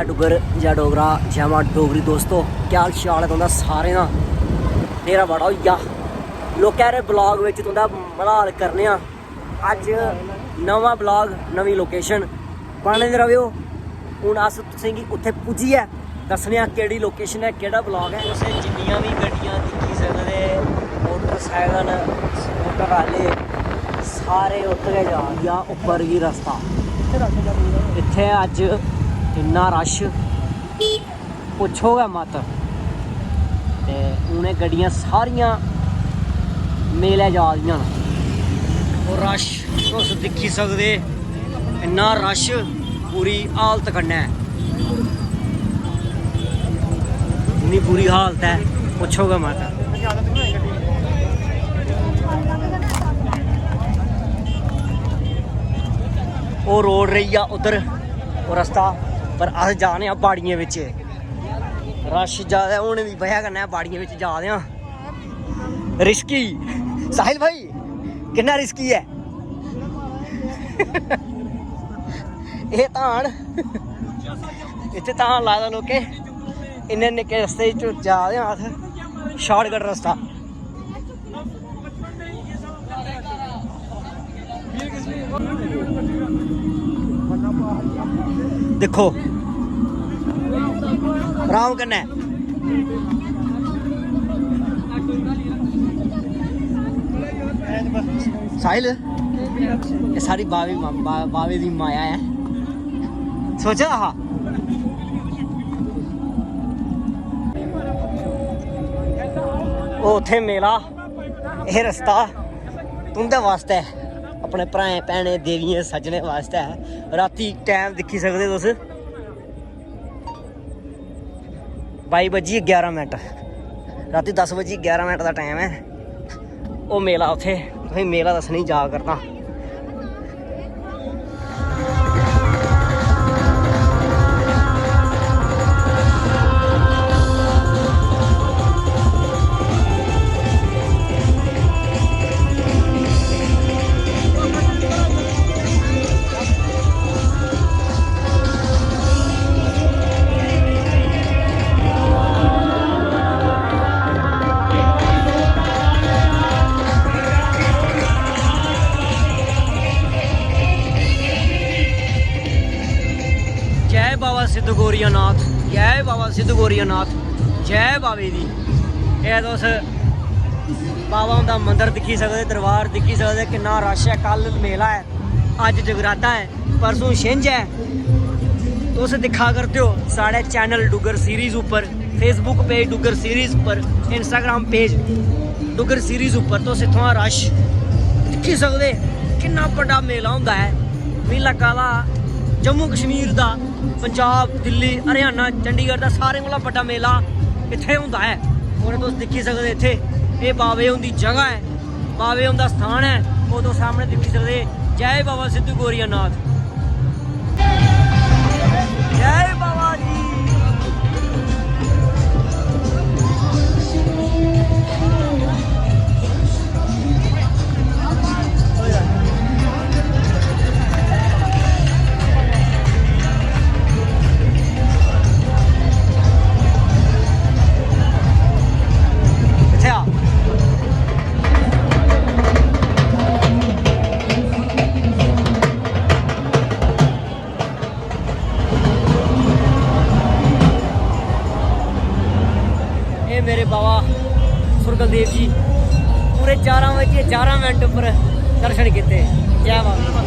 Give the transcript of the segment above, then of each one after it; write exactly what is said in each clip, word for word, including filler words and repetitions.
डुग्गर, जय डोगरा, जय मां डोगरी। दोस्तो, क्या हाल चाल ऐ तुं'दा सारें दा? न्हेरा बड़ा होई गेआ। लोकें आह्ले ब्लॉग बिच तुं'दा मलाल करने आं। अज्ज नमां ब्लॉग, नमीं लोकेशन, बने दे रवेओ। हून अस तुसेंगी उत्थै पुज्जियै दस्सने आं केह्ड़ी लोकेशन ऐ, केह्ड़ा ब्लॉग ऐ। तुसें जिन्नियां बी गड्डियां दिक्खी सकदे, मोटरसाइकल, स्कूटर आह्ले, सारे उत्त गै जा दे। उप्पर गी रस्ता। इत्थै अज्ज इन्ना रश, पुच्छो गै मत। ते हून एह् गड्डियां सारियां मेलै जा दियां न। और रश तुस दिक्खी सकदे, इन्ना रश, बुरी हालत कन्नै, इन्नी बुरी हालत ऐ, पुच्छो गै मत। ओह् रोड रेही गेआ उद्धर, ओह् रस्ता, पर अस जा ने आं बाड़ियें बिच। रश ज्यादा होने दी बजह कन्नै बाड़ियें बिच जा दे आं। रिस्की, साहिल भाई, किन्ना रिस्की ऐ? एह् धान, इत्थै धान लाए दा लोकें। इन्ने निक्के रस्ते च जा दे आं अस, शार्टकट रस्ता। दिक्खो, आराम कन्नै। साहिल, एह् सारी बावे मा-, बा-, बावे दी माया ऐ। सोचा हा। ओह् उत्थै मेला, एह् रस्ता तुं'दे वास्तै, अपने भ्राएं, भैनें, देवियें, सज्जनें वास्तै। रातीं टैम दिक्खी सकदे तुस, बाई बज्जी ग्यारह मिंट, रातीं दस बज्जी ग्यारह मिंट दा टैम ऐ। ओह् मेला उत्थै, तुसेंगी मेला दस्सने गी जा करना। जय बाबा सिद्ध गौरिया नाथ, जय बाबा सिद्ध गौरिया नाथ, जय बाबे दी। एह् तुस बाबा हुंदा मंदर दिक्खी सकदे, दरबार दिक्खी सकदे, किन्ना रश ऐ। कल मेला ऐ, अज्ज जगराता ऐ, परसों छिंज ऐ। तुस दिक्खा करदे ओ साढ़े चैनल डुग्गर सीरीज उप्पर, Facebook पेज डुग्गर सीरीज उप्पर, Instagram पेज डुग्गर सीरीज उप्पर, तुस इत्थुआं रश दिक्खी सकदे, किन्ना बड्डा मेला होंदा ऐ। मिगी लग्गा दा जम्मू कश्मीर दा, पंजाब, दिल्ली, हरियाणा, चंडीगढ़ दा सारें कोला बड्डा मेला इत्थै होंदा ऐ। और तुस दिक्खी सकदे इत्थै एह् बावे हुंदी जगह ऐ, बावे हुंदा स्थान ऐ, ओह् तुस सामने दिक्खी सकदे। जय बाबा सिद्ध गौरिया नाथ, जय बाबा जी। इत्थै आ। एह् मेरे बाबा सुरगल देव जी पूरे चारां बजे चारां मिंट उप्पर दर्शन कीते। जय बाबा।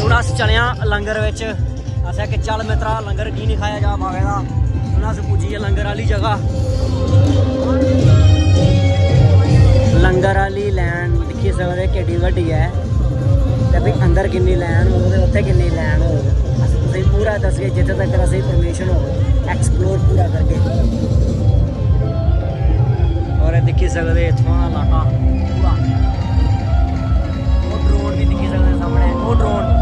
हून अस चले आं लंगर बिच। असें आखेआ, "चल मित्तरा, लंगर की निं खाया जा बावे दा?" हून अस पुज्जी गे लंगर आह्ली जगह। लंगर आह्ली लैन दिक्खी सकदे, केड्डी बड्डी ऐ, ते भी अंदर किन्नी लैन होग ते उत्थै किन्नी लैन होग, अस तुसेंगी पूरा दसगे जित्थै तक्कर असेंगी परमिशन होग, एक्सप्लोर पूरा करगे। और एह् दिक्खी सकदे इत्थुआं दा लाटा पूरा, ओह् ड्रोन बी दिक्खी सकदे सामनै, ओह् ड्रोन।